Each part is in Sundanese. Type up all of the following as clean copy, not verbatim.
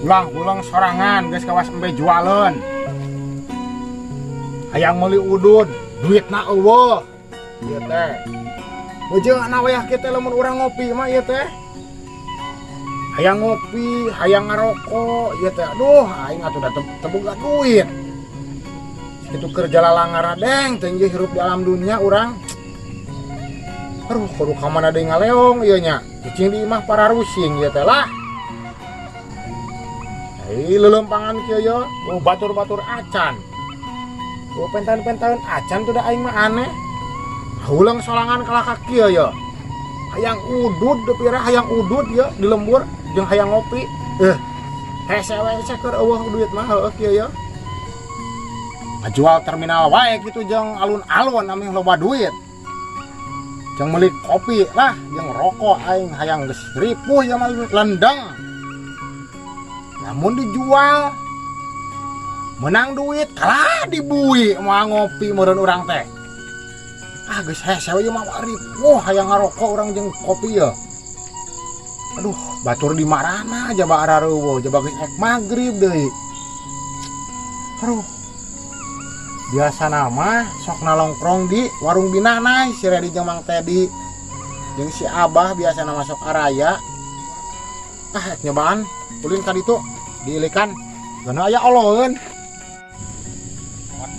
Ulang-ulang sorangan geus kawas embe jualan. Hayang meuli udud, duitna euweuh. Ieu teh. Bejeuna wayah kieu lamun urang ngopi mah ieu teh. Hayang ngopi, hayang ngarokok, ieu teh, aduh, aing atuh da teu boga duit. Kitu kerja lalangaradeng teh hirup di alam dunia urang. Aduh, kudu ka mana deui ngaleong ieu nya. Cicing di imah para rusing ieu teh lah. Hei, lelempangan kieu ye, oh batur-batur acan. Oh pentaun-pentaun acan tuh da aing mah aneh. Ulang sorangan kalah ka kieu ye. Hayang udud teu pira, hayang udud ye di lembur jeung hayang ngopi. Hese we keur euweuh duit mah, heueuh kieu ye. Ngajual terminal wae kitu jeung alun-alun ameh loba duit. Jeung meuli kopi lah, jeung rokok aing hayang geus ripuh ya mah lendeng. Namun dijual menang duit kalah dibui mau ngopi meureun urang teh. Ah, geus hese we ieu mah, ripuh hayang ngarokok urang jeung kopi ya. Aduh, batur di marana jaba arareuweuh, jaba geus ek magrib deui. Aduh. Biasa nama sok nalongkrong di warung Binanay si Redi jeung Mang Tedi jeung si Abah, biasa nama sok araya. Ah, ek nyobaan ulin ka ditu diilikan geuna aya oloeun.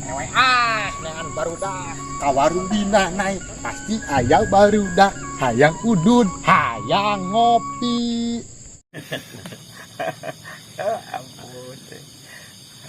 Ewe ah, neangan barudak ka warung Binanay pasti aya barudak hayang udud, hayang ngopi. Ampun.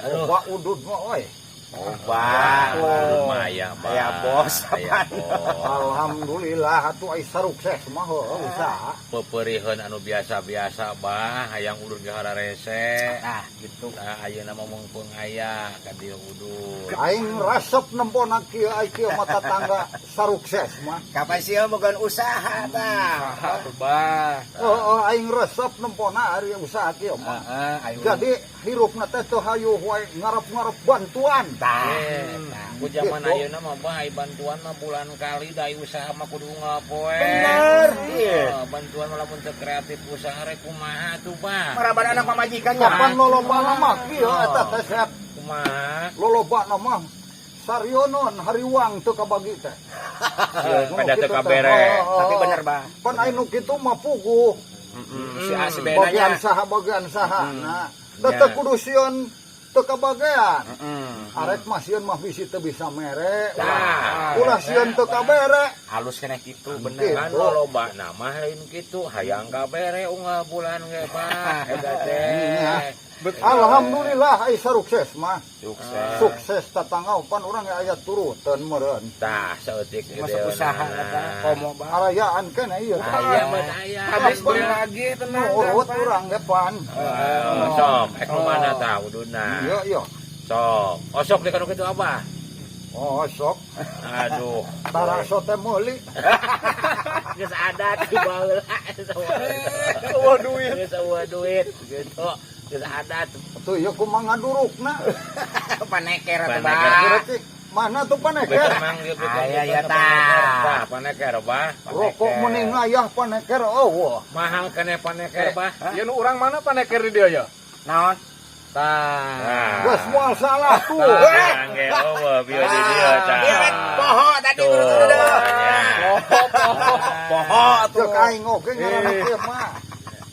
Aduh. Loba udud mah euy. Oba. Lumayan, Bah. Aya bos. Aya bos. Alhamdulillah atuh ai sarukses mah heueuh usaha. Peperiheun anu biasa-biasa, Bah, hayang udud ge hararese. Nah, gitu. Nah, ayeuna mah mumpung aya ka dieu udud. Aing resep nempona kieu, ai kieu mah tatangga sarukses mah. Kapan sih boga usaha tah? Atuh, Bah. Heeh, aing resep nempona ari usaha kieu mah. Heeh, ayo. Jadi hirupna teh teu hayu wae ngarep-ngarep bantuan. Tah. Eh, ku zaman Gitu. ayeuna mah, Bah, ai bantuan mah bulan kali, da ai usaha mah kudu unggal poe. Bener. Iya, bantuan mah lamun teu kreatif usaha rek kumaha tuh, Bah? Maraban anak pamajikannya. Kapan lolobana mah kieu eta teh set. Kumaha? Lolobana mah sarionon hariwang teu kabagi teh. Pada teu kabere. Tapi bener, Bah. Pan anu kitu mah puguh. Si A si B Bagian nanya. saha, bagian saha. Nah, da Ya. teu kudu sieun teu kabagean. Heeh. Arek mah sieun mah bisi teu bisa mere. Tah. Ulah sieun teu kabere. Halus keneh kitu, bener. Gitu. Kan loba nama lain kitu, hayang kabere unggal bulan ge, Bah, eta teh. Iya. Alhamdulillah ai sarukses mah. Sukses. Sukses tatangga pan urang ge aya turuteun meureun. Tah, saeutik Masuk usaha kata komo, Bah. Arayaan keneh ieu. Aya mah aya. Habis beli lagi tenang. Nurut urang ge pan. Oh, sok, ek nu mana tah ududna? Iya iya. Sok. Osok di kanu kitu apa? Oh, sok. Aduh. Taraso teh meuli. Geus adat di baheula. Euweuh duit. Geus euweuh duit gitu. Geus adat. Tuh ieu kumaha ngadurukna. Paneker atuh, Paneker. Bah. Berarti mana tuh paneker? Betul mang ieu betul. Aya, ya, betul, tah. paneker. Tah, paneker, Bah. Rokok mending ngayah, paneker euweuh. Mahal keneh paneker, Bah. Ieu nu urang mana paneker di dieu ya? Naon? Tah. Nah. Geus moal salah tuh. Tah, ge euweuh bieu di dieu tah. Iya kan poho tadi Tuh, kudu. ya. Poho tuh. Cek aing oge ngaranna kieu mah.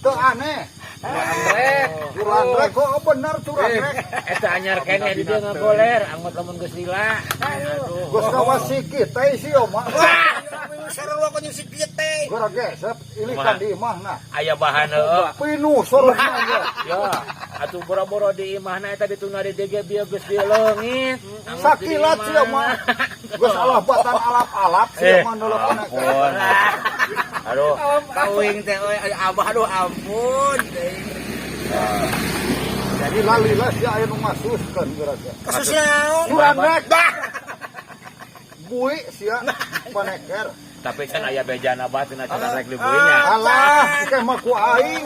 Teu aneh. Andre. Curanrek kok bener curanrek. Eta anyar keneh di dieu ngagoler, anggot lamun geus lila. Aduh. Geus kawas sikit teh sih mah. Sarua kok jeung sikit teh. Geura gesep ilikan di imahna. Aya bahan heueuh. Pinuh sorogna ge. Ya, atuh boro-boro di imahna eta ditunda di DG bieu geus dileungit. Sakilat sia mah. Geus alabatan alap-alap sia mah nu Ampun. Aduh. Kawing teh euy, abah, aduh ampun. Jadi lalila sia aya nu ngasuskeun geura ge. Kasus naon? Curanrek. Bui sia paneker. Tapi kan aya bejana bah cenah cenah rek dibuinya. Alah, engke mah ku aing.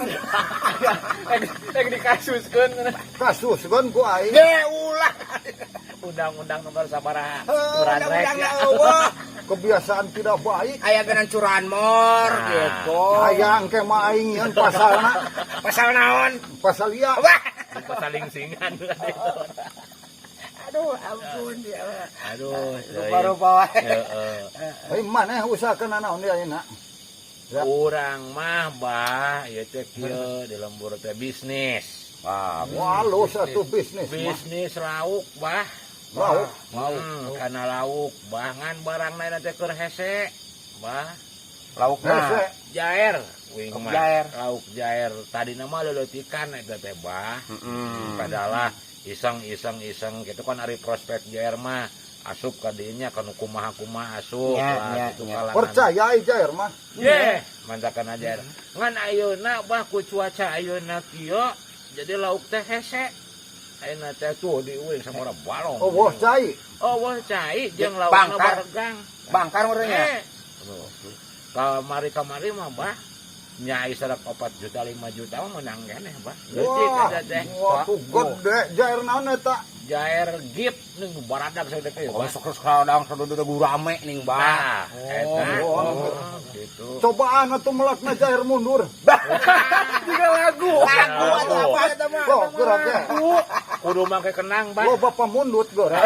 Ek ek dikasuskeun. Kasuskeun ku aing. Ge ulah. Undang-undang nomor sabaraha? Curanrek. Undang-undang euweuh. Kebiasaan tidak baik. Aya genan curanmor Nah. gitu. Aya engke mah aing nyeun pasalna. Pasal naon? Pasal ieu. Wah. Saling singan. Aduh, ampun ya. Aduh, Rupa-rupa wae. Heeh. Hei maneh usahakeun naon dia ayeuna? Ya. Urang mah, Bah, ieu teh kieu di lembur teh bisnis. Wah, Wah, alus atuh bisnis mah. Bisnis lauk, Bah. Lauk. Kana lauk, bah, ngan barang lain teh keur hese. Bah, lauk Hese. Jair uing Lauk mah. jair. Lauk jair. Tadi nama leuletikan eta teh, Bah. Heeh. Padahal iseng-iseng iseng gitu kan, ari prospek jair mah asup ka dinya kanu kumaha-kumaha asup Ya, lah ya, gitu ya. kalangan. Percaya jair mah. Ye, mantakan aja. Ngan ayeuna, Bah, ku cuaca ayeuna kieu jadi lauk teh hese. Ayeuna teh tuh di uing sabaraha balong. Oh, wah cai. Oh, wah cai jeung laukna Bangkar. baregang. Bangkar urangnya. Eh. Kamari-kamari mah, Bah, nyai 4 juta 5 juta mah menang keneh, Bah. Leutik Wah, eta teh. wah tuh gede jair naon eta? Jair gip ning baradag saeutik teh, Oh, Bah. sok sekarang sudah rame ning, Bah. Nah, eta. Oh. Oh, gitu. Cobaan atuh melakna jair mundur. Juga lagu. Lagu atuh apa eta mah? Kok gerak ge. Kudu make kenang, Bah. Lo bapak mundut gerak.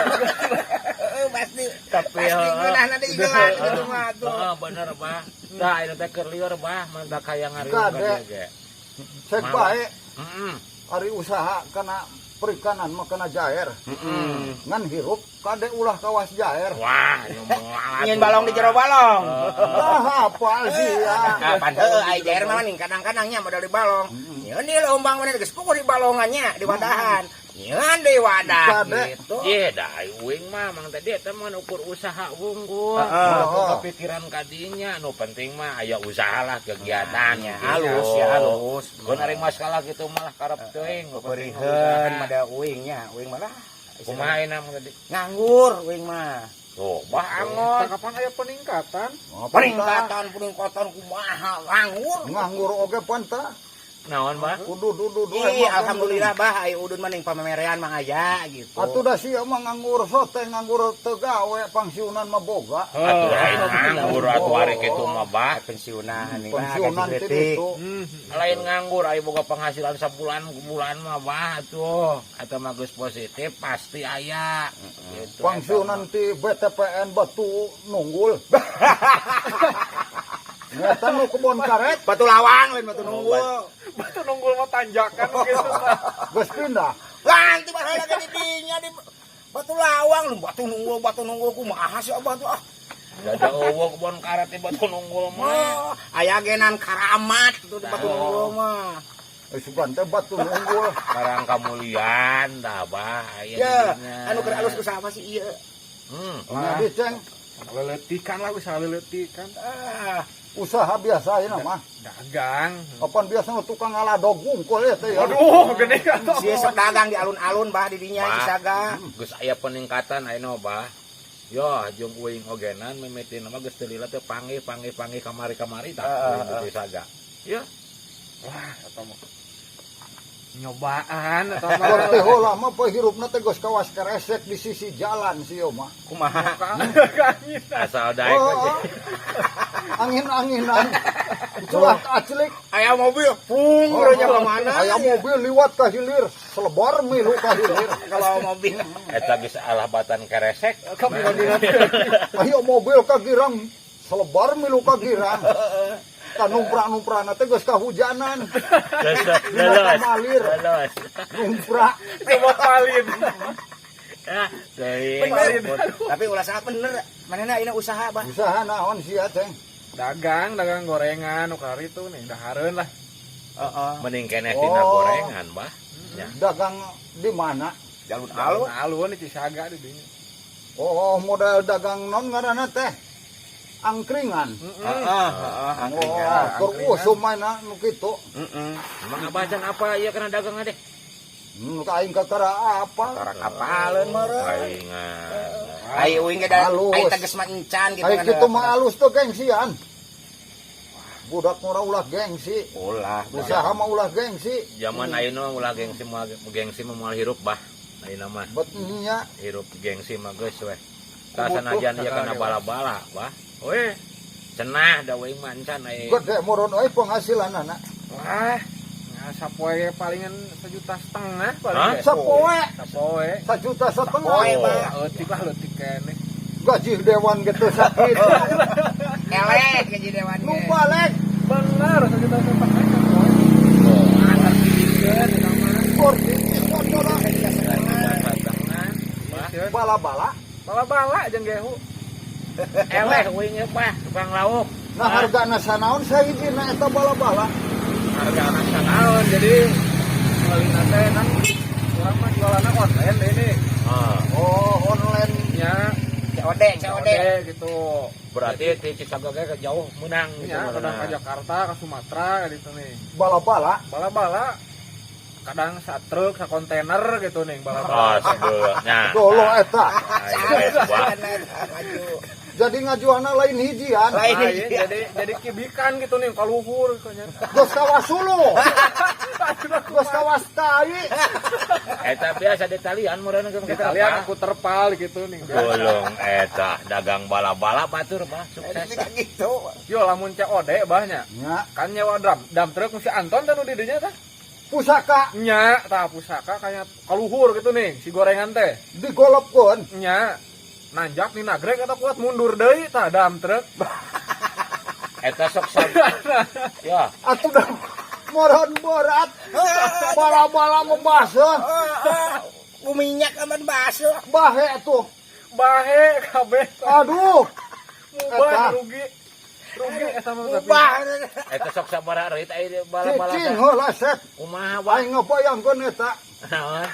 Heeh, pasti. Tapi Pasti ngeunahna deui gelang gitu mah atuh. Heeh, bener, Bah. Tah, ayeuna teh keur lieur, Bah, mantak hayang ngariung ka Kade. dieu ge. Cek bae Heeh. ari usaha kana perikanan mah kana jair. Heeh. Ngan hirup kade ulah kawas jair. Wah, nu moal. Nyen balong di jero balong. Ah, apa sih ya? Kapan heueuh ai jair mah ning kadang-kadangnya modal di balong. Nyeun di lombang mana geus puguh di balongannya di wadahan. Nyeun di wadah Kade. gitu. Ye, da uing mah mang tadi eta mah ukur usaha wungkul. Heeh. Ulah boga pikiran kadinya, nu penting mah aya usaha lah kegiatan. Ya, Gitu. halus ya halus. Mun ari masalah gitu malah karep teuing. Nu penting mah Beriheun usaha. mada uing nya, uing malah Kumaha ayeuna mang tadi? Nganggur uing mah. Tuh, Bah, angon. Kapan aya peningkatan? Oh, Peningkatan peningkatan kumaha nganggur. Nganggur oge panta. Naon, Bah? Kudu dudu dudu. Ih, alhamdulillah, Bah, aya udun mah ning pamerean mah aya gitu. Atuh da sia mah nganggur sote nganggur teu gawe pangsiunan mah boga. Atuh lain nganggur atuh ari kitu mah, Bah. Pensiunan nih, Bah, Pensiunan gaji ti leutik. ditu. Lain nganggur aya boga penghasilan sabulan bulan mah, Bah, atuh. Eta mah geus positif pasti aya. Gitu, Pangsiunan ti BTPN Batu Nunggul. Nyata nu kebon karet Batu lawang lain batu nunggul. Batu nunggul mah tanjakan gitu. geus pindah. Ganti baheula ge di dinya di batu lawang lu batu nunggul kumaha sih abah tuh ah. Dada eueuh kebon karet di Batu Nunggul mah. Mah aya genan karamat tuh di batu nunggul mah. Eh, sugan teh Batu Nunggul. Karang Kamulian dah, Bah, aya Ya, di dinya. anu keur alus usaha apa sih ieu? Nya di ceng Leletikan lah usaha leletikan. Ah, usaha biasa ayeuna mah. Dagang. Kapan biasa mah tukang ngaladog wungkul ya teh ya. Aduh, gede atuh. sia sok dagang di alun-alun, Bah, di dinya Bah. Cisaga. Geus aya peningkatan ayeuna, Bah. Yo, jeung uing ogenan mimitina mah geus teu lila teh panggih panggih panggih kamari-kamari tah uing di Cisaga. Ya, Wah, eta mah. Nyobaan atau mah. Berarti heula mah poe hirupna teh geus kawas keresek di sisi jalan sih mah. Kumaha? Asal daek Oh, aja. oh. Angin-anginan. Culah aclik. Aya mobil, pung, oh, ka mana? Aya mobil liwat ka hilir, selebar milu ka hilir. Kalau mobil. Eta geus alah batan keresek. Ayo mobil ka girang, selebar milu ka girang. Ka numpra-numprana teh geus kahujanan. Lelos. Malir. Lelos. Numpra. Coba palin. Ah, teuing. Bener. Tapi ulah salah bener. Manehna ayeuna usaha, Bah. Usaha naon sia, Ceng? Dagang, dagang gorengan, nu kari tuh nih, dahareun lah. Heeh. Mending keneh tina Oh. gorengan, Bah. Ya. Dagang di mana? Alun-alun. Alun di Cisaga di dinya. Oh, modal dagang non ngaranna teh? Angkringan. Heeh, heeh, angkringan. Oh, keur usum maena nu kitu. Heeh. Emang abah can apa ieu kana dagang deh? Ka aing kakara apa? Orang apaleun meureun. Palingan. Ai uing ge da Halus. ai teges mah encan gitu Ai kan. kitu mah alus tuh gengsian. Budak murah ulah gengsi. Ulah. Usaha mah ulah gengsi. Zaman ayeuna mah ulah gengsi moal gengsi mah moal hirup, Bah. Ayeuna mah Bet nya hirup gengsi mah geus weh. Tah Kubutuh sanajan ieu kana sakali, bala-bala, Bah. Weh. Cenah da uing mah encan ai. Gede moron euy penghasilan anak. Wah, Sapoe palingan 1,5 juta paling Hah? ge. Sapoe Sapoe. 1,5 juta. Sapoe, Bah. Leutik lah, leutik keneh. Gaji dewan gitu sakit. Eleh gaji dewan Nu ge. balik Bener, 1,5 juta sapoe. Ah, ngerti eta mah. Gordi botolna Setengah. Iya. Bala-bala. Bala-bala jeung gehu. Eleh uing ieu, Bah, tukang lauk. Nah, hargana sanaon sahijina eta bala-bala? Harga anak sanaon, jadi meulina teh kan urang mah jualanna online deh ini. Ah, Oh, online. Nya. COD, COD. COD gitu. Berarti di Cisaga ge jauh menang gitu. Ya, kadang mana. ke Jakarta, ke Sumatera gitu nih. Bala-bala. Bala-bala kadang satruk, sa kontainer gitu nih bala-bala. Oh, sebelumnya. Dolo eta. Bah. Maju. Jadi ngajuana lain hijian. Lain. Lain, jadi kibikan gitu nih kaluhur kayaknya. Geus kawas suluh. Geus kawas tai. Eta biasa di talian meureun ke Di talian aku terpal gitu nih. Tolong eta dagang bala-bala batur, Bah, sukses. Jadi gitu. Yo lamun COD bahnya. Nya, Kan nyewa drum, dam truk mesti Anton teh nu di dinya tah. Pusaka. Nya, tah pusaka kayak kaluhur gitu nih si gorengan teh. Digolopkeun. Nya, nanjak nih nagrek atau kuat mundur deui tah dam truk. Eta sok ya, Atuh dah moron berat. Bala-bala membasuh. Ku minyak aman basuh. Bahe tuh. Bahe kabeh. Aduh. Mubah Eta. rugi. Rugi eta mah tapi. Ubah. Eta sok sabaraha rit aya bala-bala. Cicing heula set. Kumaha, Bah? Aing ngabayangkeun eta. Naon?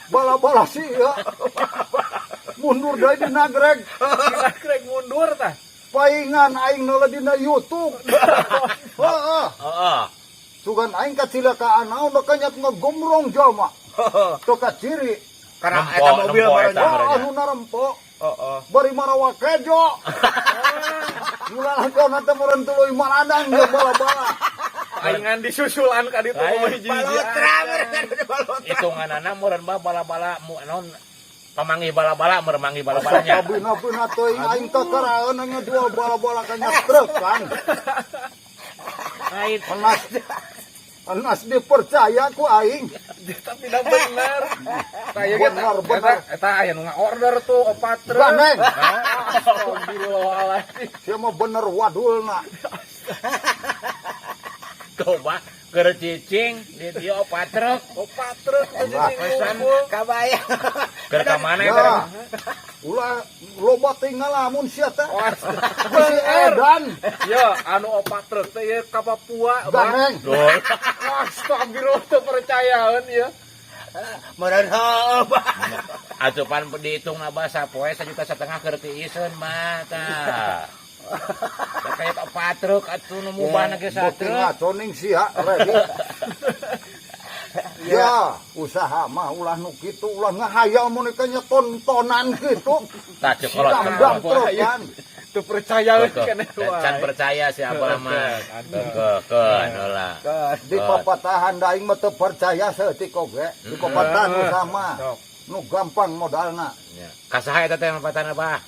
Bala-bala sih ya. Mundur deui di nagreg. Nagrek mundur tah. Paingan aing nole dina YouTube. Heeh. Heeh. Sugan aing kacilakaan naon da kanyat ngegomrong jalma. Teu kaciri. Karena Nempo, eta mobil nempo baru eta. Oh, anu narempo. Heeh. Bari marawa kejo. Ulah teh meureun tuluy maladang ge bala-bala. Palingan disusulan ka ditu Lain. mah hiji-hiji. Balotra meureun balotra. Hitunganana meureun, Bah, bala-bala mu naon pamanggih bala-bala meureun manggih bala-balanya. Kabina-bina teuing aing teh karaeun ngajual bala-bala ka truk kan. Lain. Enas Enas dipercaya ku aing. Tapi dah bener. Kayak gitu. Bener, bener. Eta, eta aya nu order tuh opat truk. Ganeng. Astagfirullahaladzim. Sia mah bener wadulna. Tuh, Bah, keur cicing di dieu opat truk. Opat truk teh Lah, cicing ngumpul. Kabayang. Keur ka mana Ya. eta? Ulah loba teh ngalamun sia teh. Wah, Bisi edan. Ya, anu opat truk teh ieu ka Papua, Bang. Ganeng. Duh. Astagfirullah teu percayaan ya. Meureun heuh. Atuh pan dihitung abah sapoe 1,5 juta keur tiiseun mah tah. Da kayak opat truk atuh nu mubahna ge Beuki satruk. ngaco ning sia ready. Ya, usaha mah ulah nu kitu, ulah ngahayal mun nya tontonan kitu. Tah ceuk kolot. Dam truk kan. Teu percaya keneh wae. Can percaya si abah mah. Keun heula. Di papatahan da aing mah teu percaya saeutik oge. Di papatahan usaha mah Sok. nu gampang modalna. Ya. Kasaha eta teh papatahan abah?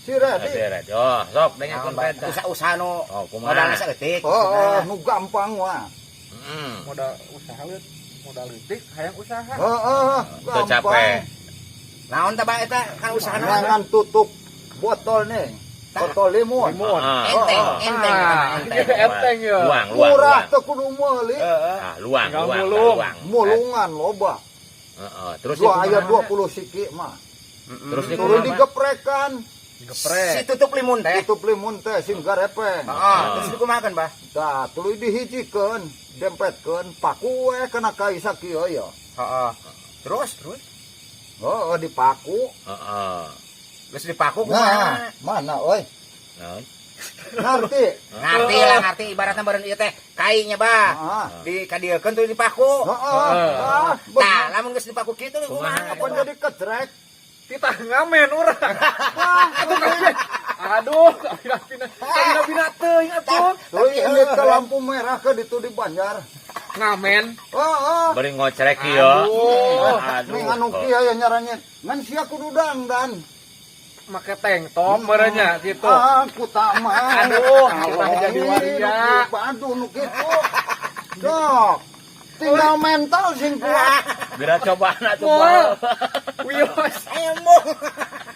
Si Redi. Redi. Oh, sok dengekeun teh. Usaha-usaha nu Oh, kumaha? modalna saeutik. Oh, nu gampang wah. Heeh. Modal usaha leut, modal leutik hayang usaha. Heeh, Teu gampang. capek. Naon tah ba eta kan usaha naon? Jangan tutup botol nih. Botol limun. Limun. Heeh. Enteng, enteng, Ah, enteng. enteng ya. Luang, luang, Murah luang. teu kudu meuli. Ah, luang, Tinggal luang, mulung. luang. Mulungan loba. Heeh. Terus Dua di aya kumaha? 20 siki mah. Terus di Turun kumaha? digeprekan, Geprek. Si tutup limun teh. tutup limun teh sing garepeng. Heeh, terus dikumahakeun, Bah? Tah, tuluy dihijikeun, dempetkeun, paku we kana kai sakieu ya. Heeh. Terus, terus Heeh, dipaku. Heeh. geus dipaku Nah, kumaha? mana euy? Naon? Ngerti? Ngerti lah, ngerti ibaratnya beureun ieu teh kainya, Bah. Heeh. Di kadiekeun tuh dipaku. Heeh. Ah, Tah, bener. lamun geus dipaku kitu kumaha? Apa jadi kecrek? Kita ngamen urang. Wah, Aduh, kabina-bina. Kabina-bina teuing atuh. tuluy ini ke lampu merah ke ditu di Banjar. Ngamen. Heeh. Bari ngocrek ieu. Aduh. Aduh. Ning anu kieu ya nyaranya. Ngan sia kudu dangdan. Make tank top merenya gitu. Ah, ku tak mah. Aduh, kita jadi waria. Aduh, nu kitu. Sok. Tinggal mental sing kuat. Bila cobaan atuh. Moal. Bah. Wios, Ayo mung.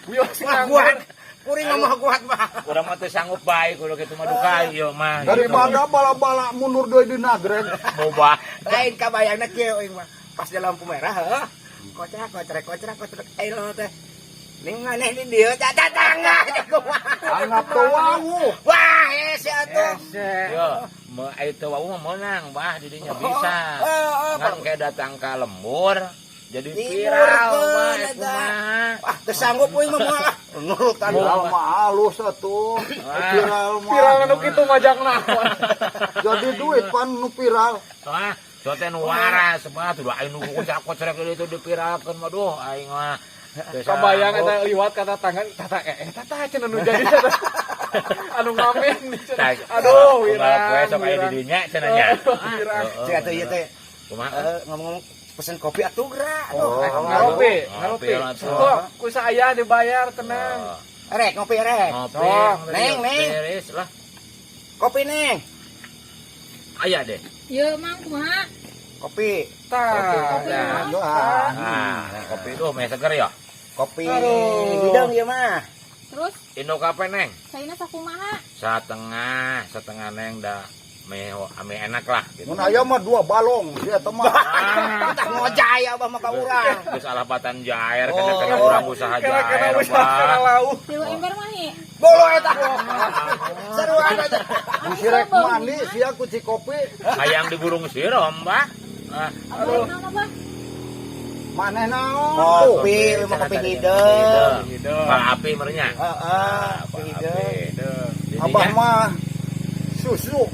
wios Mah kuat. Kuring mah mah kuat mah. Urang mah teu sanggup bae kudu kitu mah duka ieu mah. Daripada bala-bala mundur deui di nagreg. Boba. Lain kabayangna kieu euy mah. Pas di lampu merah heuh. Kocrak kocrek kocrak kocrek ayo teh. Ning maneh di dieu tatangga kumaha. Anggap teu wawuh. Wah, hese atuh. Yo, me aya teu wawuh mah meunang bah didinya bisa. Heeh, Ngan kayak datang ka lembur jadi viral Liburkeun bah eta. kumaha. Wah, teu sanggup euy mah moal ah. Nurutan. Viral mah halus atuh. Viral mah. Viral anu kitu majang naon. Jadi duit pan nu viral. Wah, sote nu waras mah tuh aing nu kocak-kocrek itu dipiralkeun mah duh aing mah. Teu Kabayang sanggup. eta liwat kata tangan tata tata cenah nu jadi cenah. Anu ngamen cenah. Tah, Aduh, unggal poe wirang. sok aya di dinya cenah nya. Wirang. Cek atuh ieu teh. Kumaha? Ngomong-ngomong pesen kopi atuh geura. Aduh. Oh. Ngopi, Ngopi ngopi. lah tuh. Sok, ku saya dibayar tenang. Rek ngopi rek. Ngopi. Sok. Neng, neng. Beres lah. Kopi neng. Aya deh. Ye, Mang, kumaha? Kopi. Tah. Ah. Nah, neng kopi tuh meh seger ya. Kopi Aduh. hidung ieu mah. Terus Induk apa neng? caina sakumaha? Setengah, setengah neng dah meh ame enak lah gitu. Mun aya mah dua balong si eta mah. Ah, Tah ngojay abah mah ka urang. geus alapatan jair kena kena Oh. urang usaha Kena kena jair usaha kena bah. lauk. Tilu ember mah hi. Bolo eta. Seruan aja. Bisi rek mandi sia ku kopi. Hayang digurung sirom bah. Ah, Aduh, naon abah? Maneh naon? Kopi, ieu mah kopi hideung. Bal api merenya. Heeh, kopi Bal hideung. api. Abah mah susu.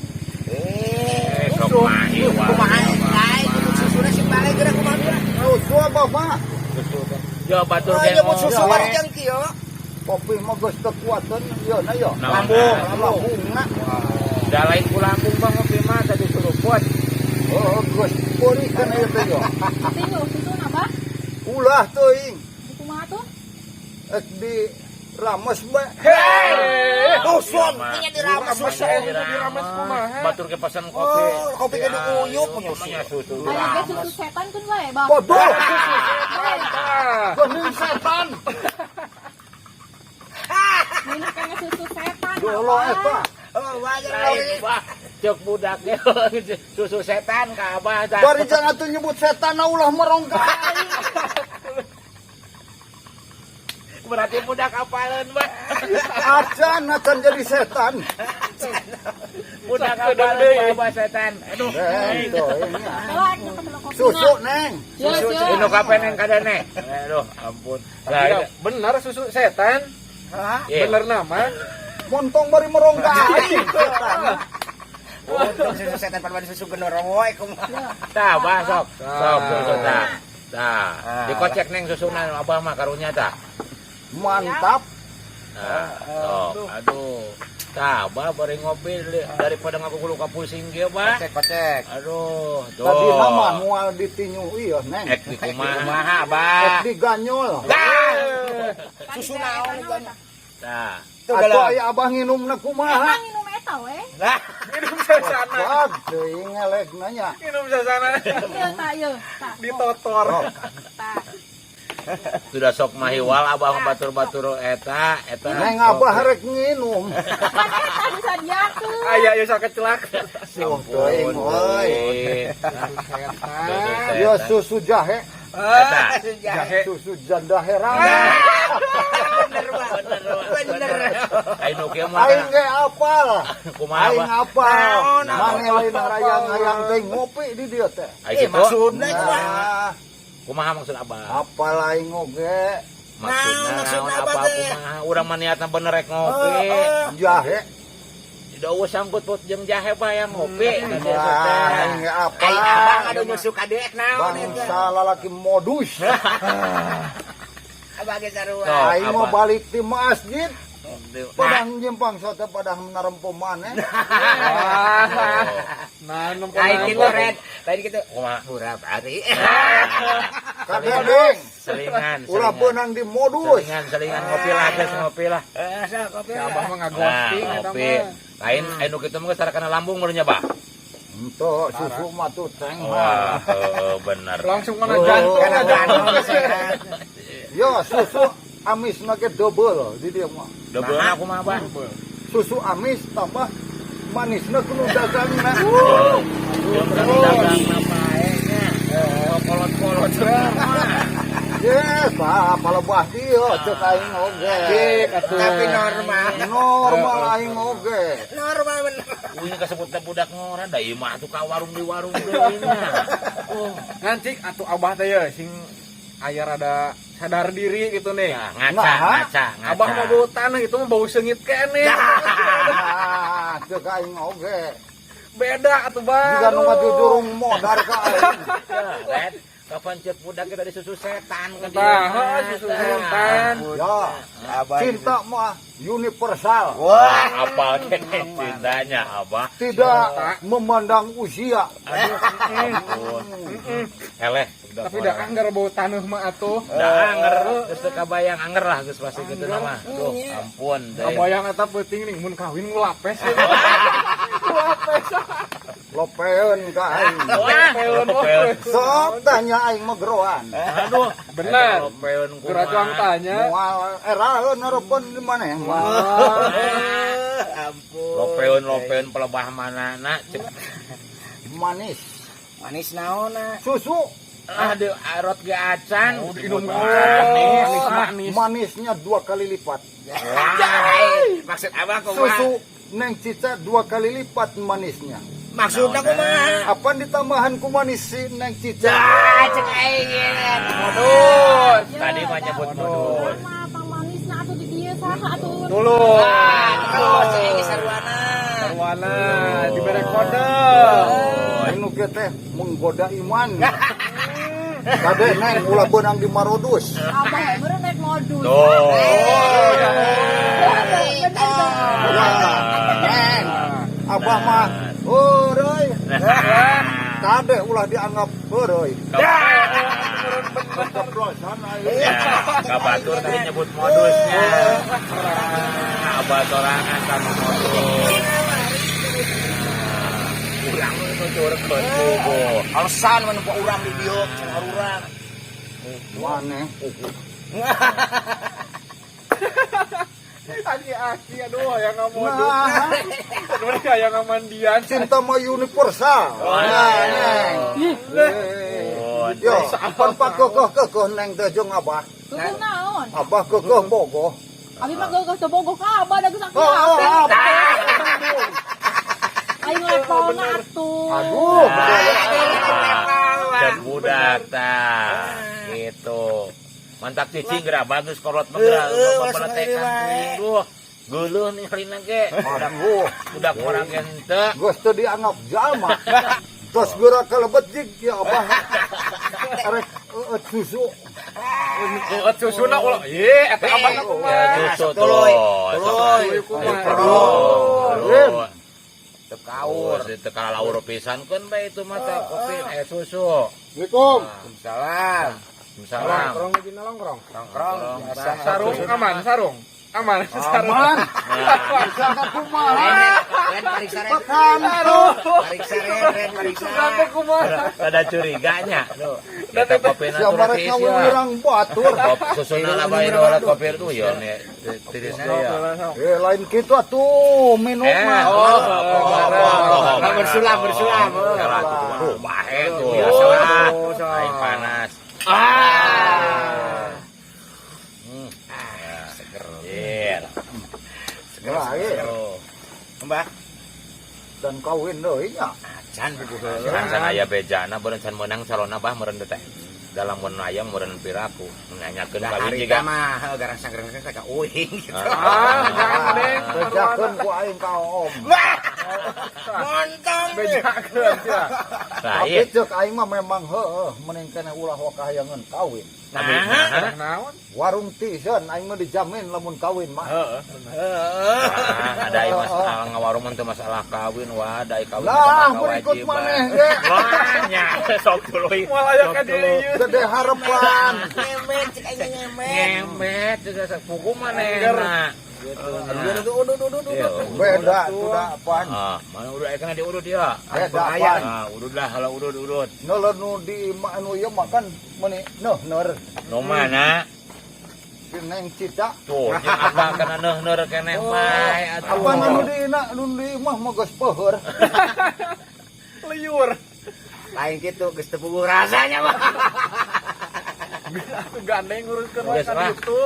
Eh, Eh, sok mahi wah. kumaha lain kudu susuna sing balik geura kumaha geura. Susu abah mah. Yo batur Oh, ge ieu mun susu Ya. baru jeung kieu. Kopi mah geus teu kuateun ieu na yo. Naon? Lambung, Lambungna. Da lain ku lambung bang ngopi mah tadi suruput. Oh, geus peurikeun ieu teh yo. Tinju susuna abah. Ulah teuing Kumaha tuh? ek di rames bae. Hei. Dusun, Iya, mah. nya dirames Rames, susu. eh. Dirames kumaha? Batur ke pesan kopi. Oh, kopi ge diuyup punya Punya susu. Aya ge susu setan kun wae, Bah. Bodoh. Ah. Geuning setan. Minum kana susu setan. Dolo Abah. eta. Oh, wajar Lain bah, cek budak ge susu setan ka abah tah. Bari jangan atuh nyebut setan ulah merong ka aing. Berarti budak apaleun bah. Acan acan jadi setan. Budak Sakedeung apaleun deui. bah abah setan. Aduh. Eh, teuing. Kalau ek nyokot kopi. Susu neng. Ye, ye. Inu kape neng kadene. Aduh, ampun. Lah, Tapi bener susu setan. Hah? iya. Bener nama. Montong bari merong ka aing setan. Untung susu setan pan susu genderuwo we kumaha. Tah, bah sok. Sok susu tah. Tah, Ah. dikocek neng susuna abah mah karunya tah. Mantap. Nah, sok. Aduh. Tah, bah bari ngopi daripada ngaku kudu ka pusing kieu, bah. Kocek kocek. Aduh, tuh. Tadi nama moal ditinyu ieu neng. Ek di kumaha, bah. Ek diganyol. Susu naon ieu? Tah. Tuh Atuh galak. aya abah nginumna kumaha? Emang minum eta we. Lah, Minum sasana. Bag teuing ngelegna nya. Minum sasana. Ieu tah ieu. Tah. Ditotor. Oh, Tah. Sudah sok mahiwal abah mah batur-batur eta, eta. Neng abah rek nginum. Kan eta disadiakeun. Aya ieu sakecelak. Suh teuing euy. Setan. Ieu susu jahe, Eta. Jahe. susu janda herang. Bener, Bang. Bener. Aing nu kieu mah Aing ge apal. kumaha Aing bah? apal. Naon, Mane lain hayang-hayang teh ngopi di dieu teh. Ai Eh, kitu. maksudna itu mah. Nah, Kumaha maksud abah? apal aing oge Maksudna Naon maksudna naon abah apa teh? kumaha? Urang mah niatna bener rek ngopi. Heeh. jahe. Tidak usah sangkut paut jeung jahe bah yang ngopi. Tadi eta Wah, teh. aing ge apal. Ai abang anu nyusu ka deek naon eta. Bangsa lalaki modus. Abang ge sarua. Tuh. Aing mau Abah. balik di masjid, Nah, padang nyimpang sote padang narempo maneh. Nah, nempo Lain gitu, Red. Lain gitu. Kumaha? Murah bari. Kadedeng, Selingan, ulah selingan. beunang di modus. Selingan, selingan ngopi lah, geus ngopi lah. Eh, sok kopi. Si abah mah Nah, ngaghosting eta ngopi. mah. Lain anu kitu mah geus tara kana lambung meureun nya, Bah. Untuk susu mah tuh ceng Wah, mah. heeh, bener. Langsung mana Oh. jantung Karena aja. jantung sehat. Yo susu amis ge double di dieu mah. Double aku mah, Bah. Susu amis tambah manisna kudu dagangna. Jeung dagang pae nya. Kolot-kolot mah. Yes, bah, palebah dieu cek aing oge. Cik atuh. Tapi normal. Normal aing oge. Normal bener. Uing kasebutna budak ngora da ieu mah atuh ka warung di warung deui nya. Oh, Ngancik atuh abah teh ya sing aya rada sadar diri gitu nih. ya, ngaca, Nah. ngaca, ngaca. Abah mah bau tanah itu mah bau seungit keneh. Nah, cek aing oge. Beda atuh bah. Jiga nu ngajujurung modar ka aing. Ya, Red. Kapan cek budak kita di susu setan kan Tah, heuh, susu setan. Ya, Abah cinta mah universal. Wah, Apal kene cintanya abah. Tidak memandang usia. Aduh, ampun. Eleh, Tapi dah anggar bau tanah mah atuh. Dah anger, geus teu kabayang anger lah geus pasti kitu mah. Duh, ampun deh. Kabayang eta peuting nih mun kawin ngulapes. Lopeun ka aing. Wah, lopeun. Sok tanya aing mah geroan. Aduh, Bener. Lopeun kumaha. Geracang tanya. Moal eraeun hareupun di maneh mah. Ampun. Lopeun lopeun pelebah mana na cek Manis. Manis naonna? Susu ah di arot ge acan. Oh, diinum Manis. manis manis. manisnya dua kali lipat. Maksud abah kumaha? Susu Neng Cica dua kali lipat manisnya. Maksudna kumaha? Apa ditambahan ku manis si Neng Cica? Ah, cek aing ye. Modus. Tadi mah nyebut modus. Urang mah pangmanisna atuh di dieu saha atuh. Dulu. Ah, terus cek aing saruana. Sarwana dibere kode. Anu kieu teh menggoda iman. Kade Neng ulah beunang di Marodus. Abah we meureun naik modus. Tuh. Bener tuh. Ya, Neng, abah mah heureuy. Kade ulah dianggap heureuy. Keceplosan aing. Ya, kabatur tadi nyebut modusnya. Abah sorangan sama modus. Urang nu curkeun bubu. Alasan mun nempo urang di dieu cenah urang. Maneh. Aki-aki aduh hayang ngamodus. Nah, Aduh hayang ngamandian. cinta mah universal. Nah, Neng. Yo, pan pakekeuh-keuh Neng teh jeung abah. Keukeun naon? Abah keukeun bogoh. Abi mah geus teu bogoh ka abah da geus Oh, oh, aki-aki. abah. Aing levelna atuh. Aduh, Cek budak tah. Gitu. Mantap cicing geura bagus kolot mah geura bapeletekan teuing duh. Geuleuh nih harina ge. Aduh, Budak orang ge henteu. geus teu dianggap jalma. Tos geura kalebet jig ya abah. Arek eueut susu. Eueut susuna ulah. Ye, eta abah na kumaha. Ya susu Tuluy, tuh. tuluy. Tuluy. Teu kaur. Teu kalaur pisan keun bae itu mah teh kopi susu. Assalamualaikum. Salam. Salam. Nongkrong di nongkrong. Nongkrong biasa. Sarung aman, sarung. Aman, sarung. Aman. Nah, Bisa kumaha? Ren pariksa Ren. Pekan. Pariksa Ren, Ren pariksa. Sampai kumaha. Ada curiganya. Duh, eta kopi Siapa natur rek tiis ya. ngawiwirang batur. Kopi susuna lah bae ulah kopi itu ya nih tiris deui ya. Eh lain kitu atuh minum mah. Oh, Oh, bersulam, bersulam. Tuh, bahe tuh. Biasa lah. Aing panas. Ah. Seger. Iya. Lah, iya. Oh. Mbah, Dan kawin deui nya. acan buku heula. Can can aya bejana beureun can meunang calonna bah meureun teh. Dalam mun ayam meureun piraku nanyakeun Da kawin harita jiga. mah heuh garang-garang teh ka uing gitu. Ah, jangan deh. Bejakeun ku aing ka om. Wah. Montong. Bejakeun sia. Nah, Tapi iya. ceuk aing mah memang heueuh mending keneh ulah wakahayangeun kawin. Nah, Naon? Warung tisen aing mah dijamin lamun kawin mah. Heeh. Nah, ada ieu masalah ngawarung mah teu masalah kawin wah ada kawin Lah, mah berikut kewajiban. maneh ge. Wah, nya sok tuluy. Moal aya ka diri ieu. Gede harapan. Ngemet cek aing ngemet. Ngemet juga sapuku manehna. Gitu. Aduh, aduh, aduh, aduh, Iya. aduh. Beda tuh da apaan. Ah, mana udah kena diurut ya. Beda apaan. Ah, urut lah kalau urut urut. Nol nu di imah anu ieu makan meuni neuh ner. Nu mana? Si Neng Cita. Tuh, jeung apa kana neuh-neuh keneh bae atuh. Apa anu di ina nu di imah mah geus peuheur. Liur. Lain gitu, geus teu puguh rasanya mah. Aku gandeng nguruskeun wae Geus ka lah. ditu.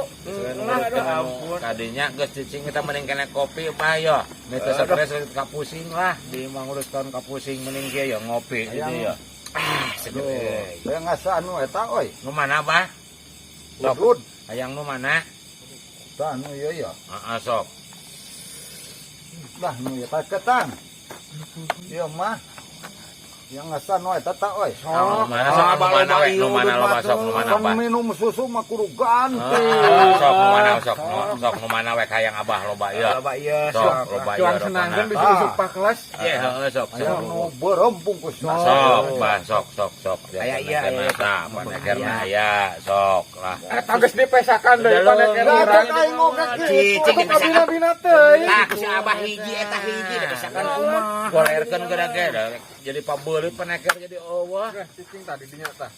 Aduh, ampun. Tadinya geus cicing kita mending kena kopi apa yo. Mete stres kapusing lah di manguruskeun kapusing mending kieu ya ngopi gitu ya. Ah, seger euy. Saya ngasa anu eta euy. Nu mana, Bah? Sok. Udud. Hayang nu mana? Tah anu ieu ya. Heeh, sok. Lah nu ieu tah ketang. Ieu mah yang ngasa nu eta tah euy. Nu mana sok nu mana we? Nu mana loba sok nu mana, Kan Bah? minum susu mah kudu ganti. Ah, sok nu mana sok sok nu mana we hayang Abah loba ya. Loba ieu. Sok loba Cuang ya. senangkeun bisa Ah. isuk pakelas. Ye, heeh sok. Aya nu beureum bungkusna. Sok, Bah, sok sok sok. Aya, iya, aya. Tah, panekerna aya, sok lah. Eta geus dipesakan deui paneker Lah urang. cek aing oge kitu. Cicing Atuh kabina-bina teuing. Tah ku si Abah hiji eta hiji dipesakan kumaha. Golerkeun geura ge jadi pabeulit paneker jadi eueuh. Geus cicing tadi dinya tah.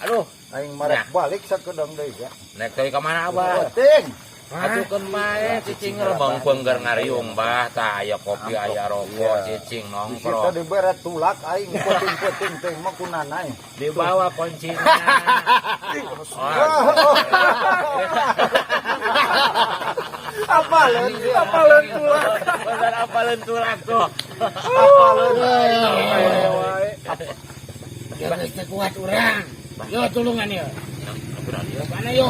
Aduh, Aing marek balik sakedeung deui ga. nek teuy ka mana Abah? Penting. Atukeun bae cicing bang keur ngariung bah tah aya kopi aya rokok cicing Di situ nongkrong. dibere tulak aing penting-penting teh mah kunana. Dibawa kuncinya. Apa leun? Apa leun tulak? Bener apa leun tulak tuh. Apa leun? Wae. Ya geus teu kuat urang. Yo tulungan yo. Mana yo?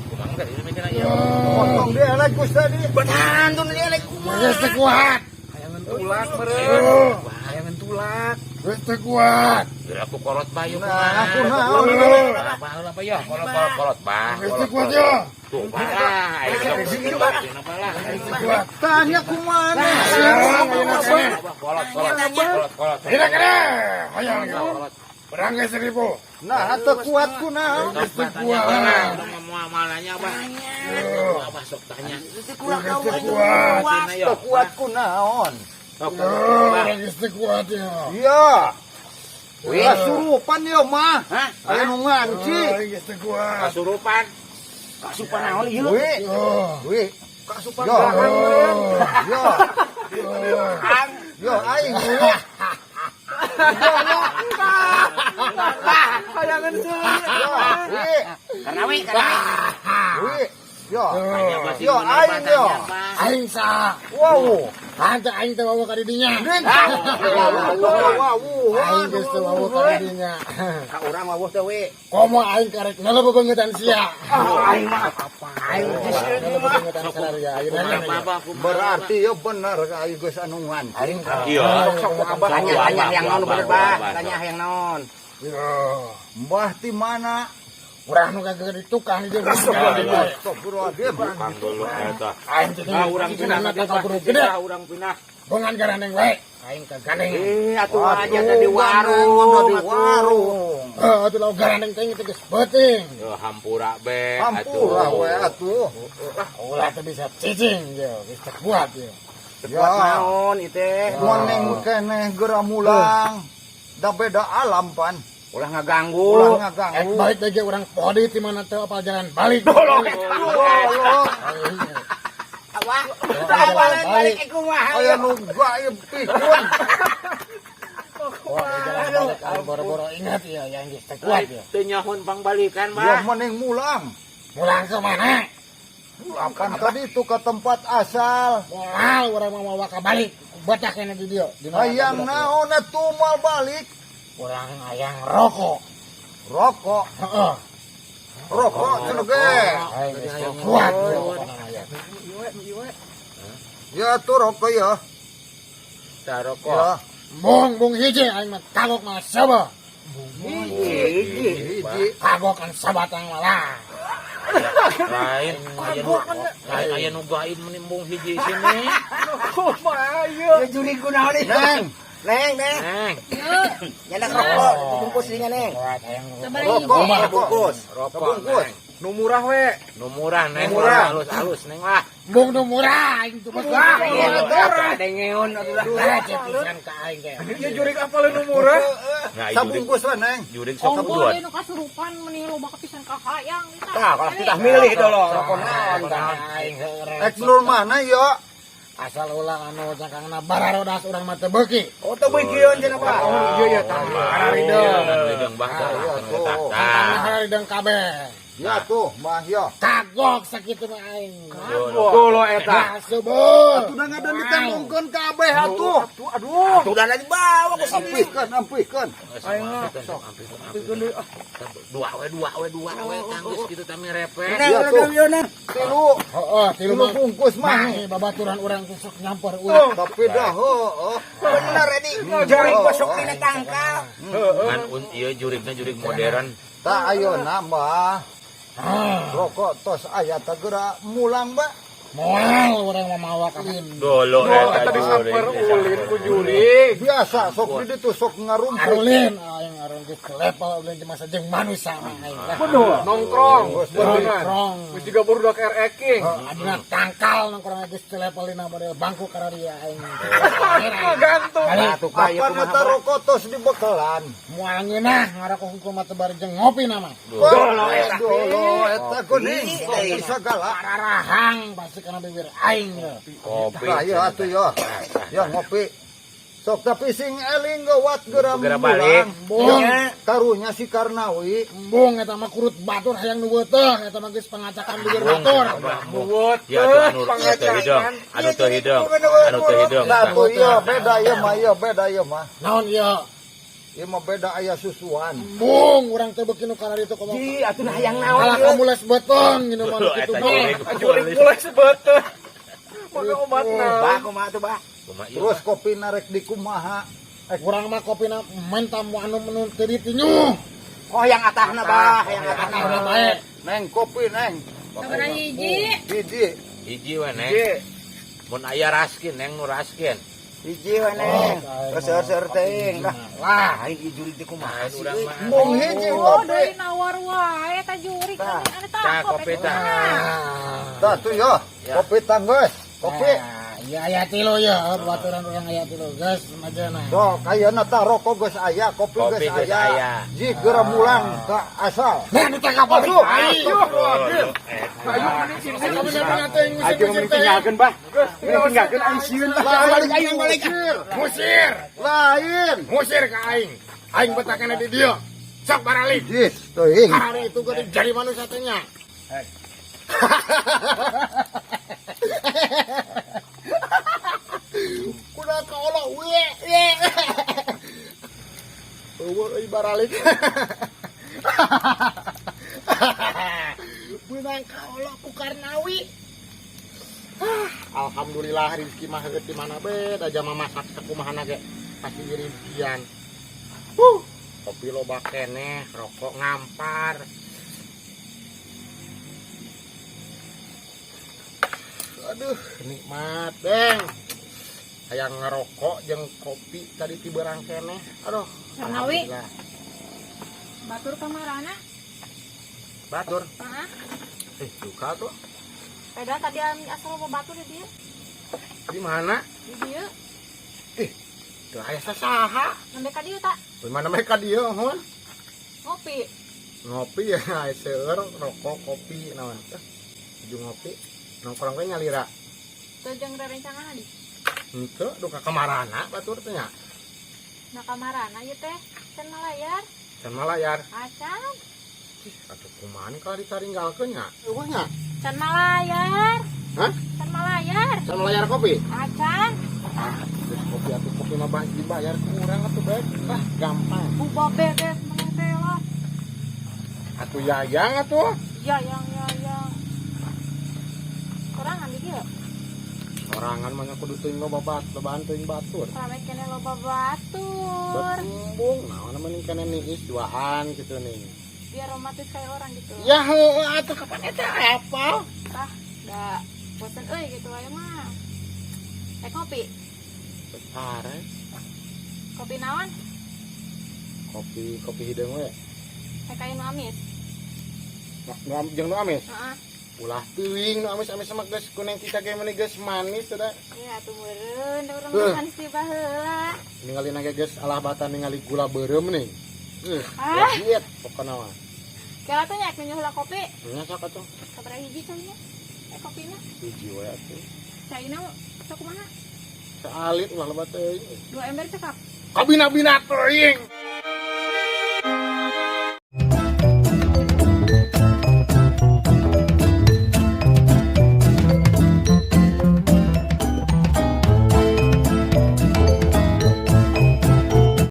Kumaha tadi mikirna ieu? Potong dia elek Gus tadi. Betahan tuh dia lek kumaha. Geus teu kuat. Hayangan tulak meureun. Hayangan tulak. Geus teu kuat. Geura aku kolot bae Nah, aku naon. Bah apa ya? Kolot kolot kolot bah. Geus teu kuat yo. Tuh bah. Lah. Geus teu kuat. Tanya kumana? Kolot kolot kolot kolot. Kira-kira hayang yo. Berang geus 1000. Nah, teu kuat ku naon? Geus teu kuat. Mau amalnya abah. Abah sok tanya. Geus teu kuat. Teu kuat ku naon? Sok. Yo, geus teu kuat yo. Iya. Kasurupan ieu mah. Hah? Aya nu nganci. Geus teu kuat. Kasurupan. Kasupan naon ieu? Wi, Yo. wi. Kasupan Yo. belakang meureun. Yo, Kang. yo aing wi. Hayangan seuri. Yo, wi, Karena we, karena we. wi. Yo. Yo aing yo. Aing saha? Wow. Hante aing teh wawa ka didinya. Ning. Wow, wow, Aing geus teu wawa ka didinya. Ka urang wawuh teh we. Komo aing karek nelo bebengetan sia. Aing mah aing geus Nelo bebengetan sararia ayeuna Abah Berarti yo bener aing geus anu nganci. Aing Iya. sok sok abah. Tanya tanya yang naon bener bah, tanya yang naon. Yo. Mbah ti mana? Urang nu kagak di tukang di dieu. Astagfirullahaladzim. Kang dulu eta. Aing teh Ah urang pindah pindah ka guru gede. Urang pindah. Bongan garandeng wae. Aing ka gandeng. Eh, atuh aja tadi warung, di warung. Heuh, atuh lauk garandeng teh teh geus beuting. Yo hampura be. Hampura we atuh. Ulah teh bisa cicing yo, geus teu kuat yo. Kuat naon ieu teh. Moneng keneh geura mulang. Da beda alam pan. Ulah ngaganggu. Ulah Eh ngaganggu. balik deui ge urang podi ti mana teh apal jalan balik. Bolot. Wah, balik balik ke kumaha. Aya nu gaib pikun. Wah, jalan balik aing boro-boro ingat ya yang geus teu kuat ya. Teu nyahun pangbalikan Ya bah. mending mulang. Mulang ke mana? Mulang kan tadi itu ke tempat asal. Moal urang mah mawa ka balik. Batak kena di dieu. Dina Hayang naon atuh moal balik. Urang hayang rokok. Rokok, Heeh. rokok cenah ge. Aing geus teu kuat yo pokona aya. Ya tuh rokok ya. Tah rokok. Ya. Bung bung hiji aing mah kagok mah saba. Hiji. Hiji. Kagok kan sabatang malah. Lain aya nu lain aya nu gaib menimbung hiji sini. Kumaha ieu? Ya juri kunaon ieu? Neng, Neng, neng. Neng, Nyandak rokok, bungkus dinya neng. Kuat hayang Sabaraha rokok, hiji? rokok. Bungkus. rokok. Bungkus. Neng. Nu murah we. Nu murah neng, Murah. halus-halus neng lah. Bung nu murah aing tuh murah. Dengeun atuh lah. Pisan ka aing teh. Ya jurik apa nu murah? Nah, jurik Sabungkus we neng. jurik sok Ongko kedua. deui nu kasurupan meni loba pisan ka hayang eta. Tah, kalau kita milih dulu rokok naon tah. Aing heureuh. Ek nur mana ya? Asal ulah anu cangkangna bararodas urang mah teu beuki. Oh, teu beukieun cenah Pak. Oh, iya iya tah. Hararideng. Hararideng bah. Ah, iya, tuh. Cangkangna hararideng kabeh. Ya tuh, mah ya. Kagok sakitu mah aing. Dolo eta. Sebut. Atuh da ngadan ditembongkeun kabeh atuh. Atuh aduh. Atuh dah dibawa ke sini. Ampihkeun, ampihkeun. Aing mah. Dua we, dua we, dua we, tanggus gitu tami repet. Neng, Iya, tuh. udah neng. Tilu, Heeh, tilu tilu mah. bungkus mah. Mah babaturan urang teh sok nyampur urang. Tapi dah heueuh. Bener ini. Jurik besok dina tangkal. Ngan un ieu jurigna jurig modern. Tak ayeuna mah. Rokok tos aya teh geura mulang ba. Moal urang mah mawa ka ulin. Dolo Oh, eta disamper ulin ku jurik. Biasa sok di ditu sok ngarumput. Arulin aing arung geus level ulin di masa jeung manusia mah aing. Nongkrong. Geus Barengan. Nongkrong. Geus jiga barudak RE King. Adina tangkal nongkrong geus levelina model bangku karadia aing. Gantung. Balik Atuh ka ieu Apan kumaha, eta Pak? rokok tos dibekalan. moal ngeunah ngarokok hukum mah teu bari jeung ngopi nama. Dolo eta. Dolo eta geuning kopi sagala. Pararahang pasti kana bibir aing ye. Kopi. Nah, ya atuh ya. Ya ngopi. Sok tapi sing eling gawat geura Geura balik. mulang. Embung. Ya, karunya si Karnawi. Embung eta mah kurut batur hayang nu beuteung eta mah geus pangacakan bibir batur. Buat Ya tuh anu teu hideung, anu teu hideung, anu teu hideung. Nah tuh iya beda ieu mah ieu beda ieu mah. Naon ieu? Ieu mah beda aya susuan. Embung urang teu beuki nu kararitu komo. Ji, atuh nah hayang naon Kalah ieu? kamules beuteung nginum anu Dolo kitu eta mah. jurig. Jurik mulai sebeteh. Maka obatna. Bah, kumaha tuh, Bah? Kumaha ieu? Terus kopi narek di kumaha? Urang mah kopina menta mu anu menu teu ditinyuh. Oh, yang atahna, Bah, yang atahna. Atahna bae. Neng kopi neng. Sabaraha hiji? Hiji. Hiji we neng. Hiji. Mun aya raskin neng nu raskin. Hiji we neng. Seur-seur teuing lah. Lah, Aing ieu jurik teh kumaha Lain sih? urang euy? mah. Mung hiji Oh, kopi. deui nawar wae eta jurik Tah. anu Tah, tah kopi tah. Tah tuh ya. Kopi tanggeus. Kopi. Ya aya tilu ya, baturan urang aya tilu geus majana. Sok ayeuna tah rokok geus aya, kopi Kopi geus geus aya. aya. Ji geura mulang ka asal. Nah, nu teh kapal Masuk. aing. Ayo mending sini. Ayo bener-bener teh Ayo ngusir-ngusir mending teh. tinggalkeun, Bah. Mending tinggalkeun aing sieun lah. Lain Aing balik. Ngusir, Lain. ngusir ka aing. Aing betah keneh di dieu. Sok baralik. Jis, teuing. Hari itu gue jadi manusia teh nya. Kuda kaolah we we. Eueuh euy baralik. Beunang kaolah ku Karnawi. Alhamdulillah rezeki mah heueuh di mana be da jama masak sakumahana ge pasti rezekian. Kopi loba keneh, rokok ngampar. Aduh, nikmat, Beng. Hayang ngerokok jeung kopi tadi ti beurang keneh. Aduh, Karnawi. alhamdulillah. Batur kamarana? Batur. Heeh. Duka tuh. Padahal tadi asal loba batur di dieu. Di mana? Di dieu. Teu aya sasaha. Nembe ka dieu tak? Di mana mereka dieu, hon? Ngopi. Ngopi ya, aya seueur rokok, kopi naon teh. Ujung ngopi. Nongkrong we nyalira. Teu jeung rerencangan di. Henteu duka kamarana batur teh nya. Nah kamarana ieu teh can malayar. Can malayar. Acan. Ih, atuh kumaha nih kalau ditaringgalkeun nya? Eueuh nya. Can malayar. Hah? Can malayar. Can malayar kopi? Acan. Ah, terus kopi atuh kopi mah bah dibayar ku urang atuh bae. Ah, gampang. Buba beres maneh teh lah. Atuh yayang atuh. Ya yang ya yang. Sorangan di dieu. Sorangan mah kudu teuing loba bat, lobaan teuing batur. Rame keneh loba batur. Bembung, naon mending kana niis duaan gitu nih. Biar romantis kayak orang gitu. Ya heueuh atuh kapan eta apa? Tah, da bosen euy gitu wae mah. Rek ngopi. Pare, Kopi naon? kopi kopi hideung we. Rek aya nu amis. Nu jeung nu amis. Heeh. Ulah teuing nu amis-amis mah geus kuning kita ge meuni geus manis da. Ya atuh meureun da urang Heuh. makan si baheula. Ningali ge geus alah bata ningali gula beureum nih. Ah. Diet pokona mah. Kira tuh nya nyeduh heula kopi. Nya sok atuh. Sabaraha hiji caina? Eh, kopina. Hiji we atuh. Caina sok kumaha? Saalit ulah lebat teuing. 2 ember cekap. Kabina-bina teuing.